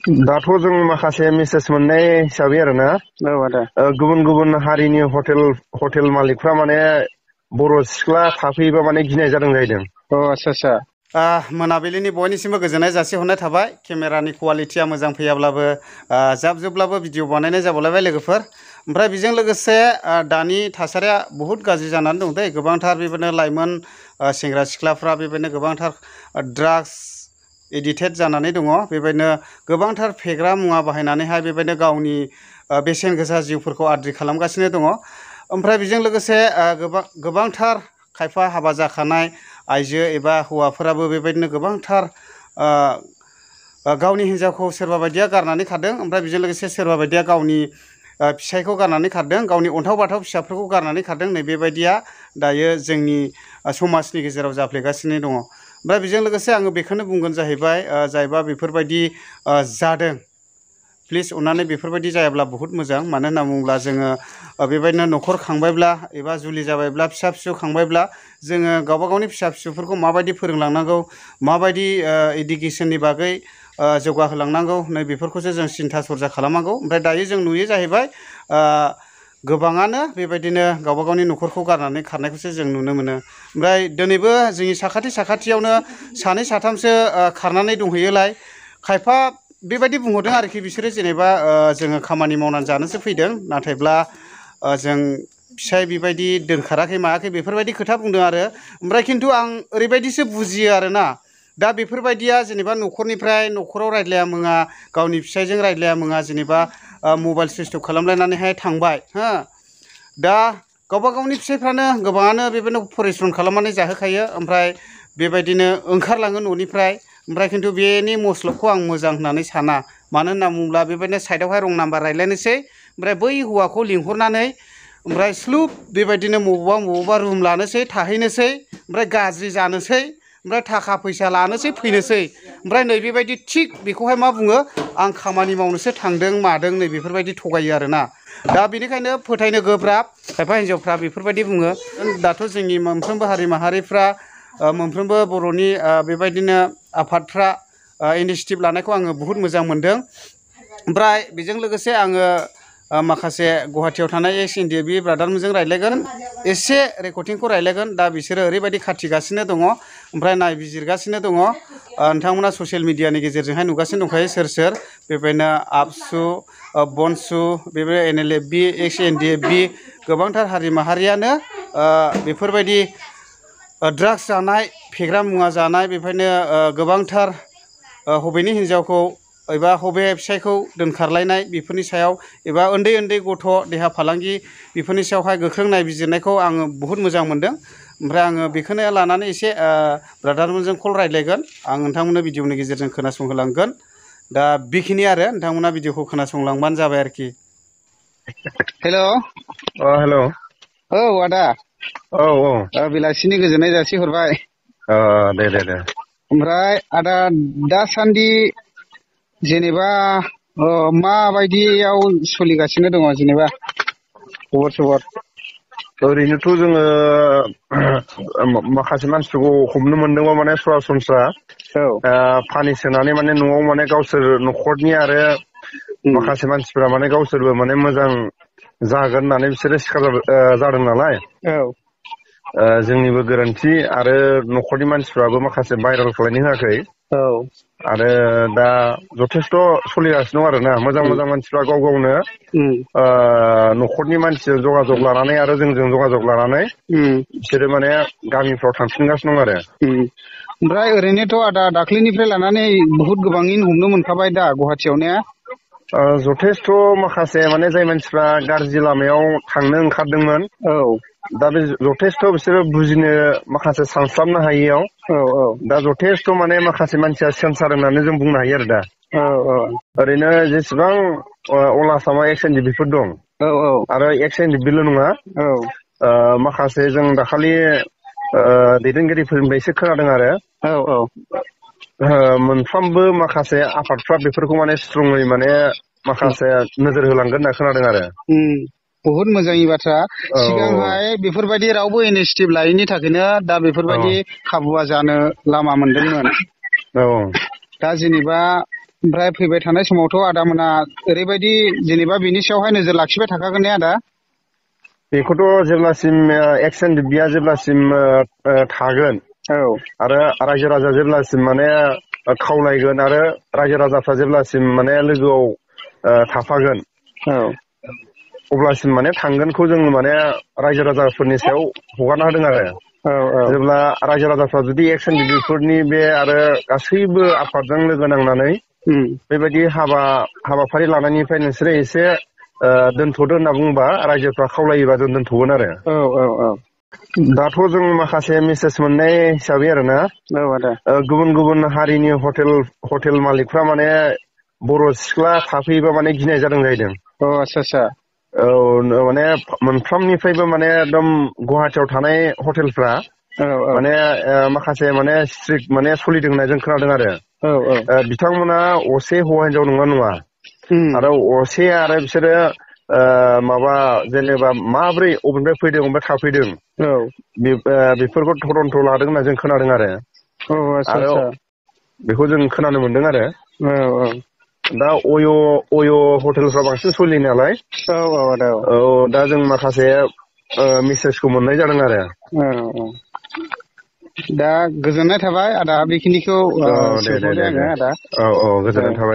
दाथ' जों माखासे मेसेज मोननाय हिसाबै आरोना गुबुन गुबुन हारिनि हटेल मालिकफ्रा माने बर' सिख्ला थाफैयोबा माने गिनाय जादों जाहैदों। आच्छा मोनाबिलिनि बयनिसिमबो गोजोननाय जासिहरनाय थाबाय। केमेरानि क्वालिटिया मोजां फैयाब्लाबो जाबजुबब्लाबो भिडिअ बानायनाय जाबावलायबाय लोगोफोर। ओमफ्राय बेजों लोगोसे दानि थासारिया बहुद गाज्रि जानानै दं दै। गोबांथार बेबायदिनो लाइमोन सेंग्रा सिख्लाफ्रा बेबायदिनो गोबांथार ड्राग्स एडिक्टेड जानानै दङ। बेबायदिनो गोबांथार फेग्रा मुवा बाहायनानैहाय बेबायदिनो गावनि बेसेन गोसा जिउफोरखौ आद्रि खालामगासिनो दङ। ओमफ्राय बेजों लोगोसे गोबांथार खायफा हाबा जाखानाय आइजो एबा हौवाफोराबो बेबायदिनो गोबांथार गावनि हिन्जावखौ सोरबा बायदिया गारनानै खारदों। ओमफ्राय बेजों लोगोसे सोरबा बायदिया गावनि फिसायखौ गारनानै खारदों, गावनि अन्थाव बाथाव फिसाफोरखौ गारनानै खारदों। नैबेबायदिया दायो जोंनि समाजनि गेजेराव जाफ्लेगासिनो दङ। ओमफ्राय बेजों लोगोसे आङो बेखौनो बुंगोन जाहैबाय, जायबा बेफोरबायदि जादों प्लिज अननानै बेफोरबायदि जायाब्ला बहुद मोजां। मानो होनना बुङोब्ला जोङो बेबायदिनो न'खर खांबायब्ला एबा जुलि जाबायब्ला फिसा फिसौ खांबायब्ला जोङो गावबा गावनि फिसा फिसौफोरखौ माबायदि फोरोंलांनांगौ, माबायदि इडुकेसननि बागै जौगाहोलांनांगौ, नै बेफोरखौसो जों सिन्था सरजा खालामनांगौ। ओमफ्राय दायो जों नुयो जाहैबाय गोबाङानो बेबायदिनो गावबा गावनि न'खरखौ गारनानै खारनायखौसो जों नुनो मोनो। ओमफ्राय दिनैबो जोंनि साखाथियावनो सानै साथामसो खारनानै दंहैयोलाय। खायफा बेबायदि बुंहरदों आरोखि बिसोरो जेनेबा जोङो खामानि मावनानै जानोसो फैदों, नाथायब्ला जों फिसाय बेबायदि दोनखाराखै मायाखै बेफोरबायदि खोथा बुंदों आरो। ओमफ्राय खिन्थु आं ओरैबायदिसो बुजियो आरोना, दा बेफोरबायदिया जेनेबा न'खराव रायज्लाया मुङा, गावनि फिसायजों रायज्लाया मुङा, जेनेबा मबाइल सुइस अफ खालामलायनानैहाय थांबाय हो। दा गावबा गावनि फिसायफ्रानो गोबाङानो बेबायदिनो परिस्रम खालामनानै जाहोखायो। ओमफ्राय बेबायदिनो ओंखारलाङो न'निफ्राय। ओमफ्राय खिन्थु बेनि मस्लबखौ आं मोजां होननानै साना। मानो होनना बुङोब्ला बेबायदिनो साइडआवहाय रं नाम्बार रायज्लायनोसै, ओमफ्राय बै हौवाखौ लिंहरनानै ओमफ्राय स्लुप बेबायदिनो बबावबा रुम लानोसै, थाहैनोसै, ओमफ्राय गाज्रि जानोसै, ओमफ्राय थाखा फैसा लानोसै फैनोसै। ओमफ्राय नैबेबायदि थिग बेखौहाय मा बुङो, आं खामानि मावनोसो थांदों मादों, नै बेफोरबायदि थगायो आरोना। दा बेनिखायनो फोथायनो गोब्राब। खायफा हिन्जावफ्रा बेफोरबायदि बुङो। दाथ' जोंनि मोनफ्रोमबो हारि माहारिफ्रा मोनफ्रोमबो बर'नि बेबायदिनो आफादफ्रा इनिसियेटिभ लानायखौ आङो बुहुद मोजां मोनदों। ओमफ्राय बेजों लोगोसे आङो माखासे गुवाहाटियाव थानाय एक्स NDFB ब्रादारमोनजों रायज्लायगोन, एसे रेकर्डिंखौ रायज्लायगोन। दा बिसोरो ओरैबायदि खाथिगासिनो दङ, ओमफ्राय नायबिजिरगासिनो दङ। नोंथांमोना ससियेल मिडियानि गेजेरजोंहाय नुगासिनो दंखायो सोर सोर। बेबायदिनो आबसु, बनसु, बेबायदिनो NLFB, एक्स NDFB गोबांथार हारि माहारियानो बेफोरबायदि ड्राग्स जानाय, फेग्रा मुवा जानाय, बेनिफ्रायनो गोबांथार हबेनि हिन्जावखौ एबा हबे फिसायखौ दोनखारलायनाय, बेफोरनि सायाव एबा उन्दै उन्दै गथ' देहा फालांगि, बेफोरनि सायावहाय गोख्रों नायबिजिरनायखौ आङो बुहुद मोजां मोनदों। ओमफ्राय आङो बेखौनो लानानै एसे ब्रादारमोनजों कल रायज्लायगोन। आं नोंथांमोननो भिडिअनि गेजेरजों खोनासंहोलांगोन। दा बेखिनि आरो नोंथांमोना भिडिअखौ खोनासंलांबानो जाबाय आरोखि। हेल' हेल' औ आदा, औ बेलासिनि गोजोननाय जासिहरबाय। दे ओमफ्राय आदा दासान्दि जेनेबा माबायदियाव सोलिगासिनो दङ, जेनेबा खबर सबर? ओरैनोथ' जोङो माखासे मानसिफोरखौ हमनो मोनदोंबा माने सरासनस्रा पानिस होनानै माने न'आव माने गावसोर न'खरनि आरो माखासे मानसिफोरा माने गावसोरबो माने मोजां जागोन होननानै बिसोरो सिखार जादों नालाय। जोंनिबो गोरोन्थि आरो न'खरनि मानसिफ्राबो माखासे भाइरेल खालायनो होआखै। आरो दा जथेस्थ' सोलिगासिनो दं आरोना। मोजां मानसिफ्रा गाव गावनो न'खरनि मानसिजों जगाजग लानानै आरो जोंजों जगाजग लानानै बिसोरो माने गामिफ्राव थांफिनगासिनो दं आरो। ओमफ्राय ओरैनोथ' आदा दाख्लैनिफ्राय लानानै बहुद गोबाङैनो हमनो मोनखाबाय दा गुवाहाटियाव ने? जथेस्थ' माखासे माने जाय मानसिफ्रा गाज्रि लामायाव थांनो ओंखारदोंमोन, दा बे जथेस्थ' बिसोरो बुजिनो माखासे सानस्लाबनो हायियाव दा जथेस्थ' माने माखासे मानसिया सेन्सार होननानै जों बुंनो हायो आरो दा। ओरैनो जेसेबां अल आसामाव एक्स NDFBफोर दं, आरो एक्स NDFBल' नङा, माखासे जों दाखालि दैदेनगिरिफोरनिफ्राय एसे खोनादों आरो मोनफ्रोमबो माखासे आफादफ्रा बेफोरखौ माने स्ट्रङै माने माखासे नोजोर होलांगोन होनना खोनादों आरो। बहुद मोजांनि बाथ्रा। सिगांहाय बेफोरबायदि रावबो इनिसियेटिभ लायैनि थाखायनो दा बेफोरबायदि खाबुआ जानो लामा मोनदोंमोन। दा जेनेबा ओमफ्राय फैबाय थानाय समावथ' आदामोना ओरैबायदि जेनेबा बिनि सायावहाय नोजोर लाखिबाय थाखागोन ने आदा? बेखौथ' जेब्लासिम एक्सन डिग्रिया जेब्लासिम थागोन आरो रायजो राजा जेब्लासिम माने खावलायगोन आरो रायजो राजाफ्रा जेब्लासिम माने लोगोआव थाफागोन अब्लासिम माने थांगोनखौ जों माने रायजो राजाफोरनि सायाव हगारना होदों आरो जेब्ला रायजो राजाफ्रा जुदि एक्सन डिग्रिफोरनि बे आरो गासैबो आफादजों लोगो नांनानै बेबायदि हाबाफारि लानायनिफ्राय नोंसोरो एसे दोनथ'दो होनना बुंबा रायजोफ्रा खावलायोबा जों दोनथ'गोन आरो दाथ' जों माखासे मेसेज मोननाय हिसाबै आरोना गुबुन गुबुन हारिनि हटेल मालिकफ्रा माने बर' सिख्ला थाफैयोबा माने गिनाय जादों जाहैदों औ माने मोनफ्रोमनिफ्रायबो माने एकदम गुवाहाटियाव थानाय हटेलफ्रा माने माखासे माने स्ट्रिक्ट माने सोलिदों होनना जों खोनादों आरो बिथांमोना असे हौवा हिनजाव नङा आरो असे आरो बिसोरो माबा जेनेबा माब्रै अबेनिफ्राय फैदों अबेनिफ्राय थाफैदों बेफोरखौ थदन्थ' लादों होनना जों खोनादों आरो बेखौ जों खोनानो मोनदों आरो दा अय' हटेलफ्रा बांसिन सोलियो नालाय दा जों माखासे मेसेजखौ मोननाय जादों आरो दा गोजोननाय थाबाय आदा बेखिनिखौ दे सोंहरबाय आङो आदा गोजोननाय थाबाय।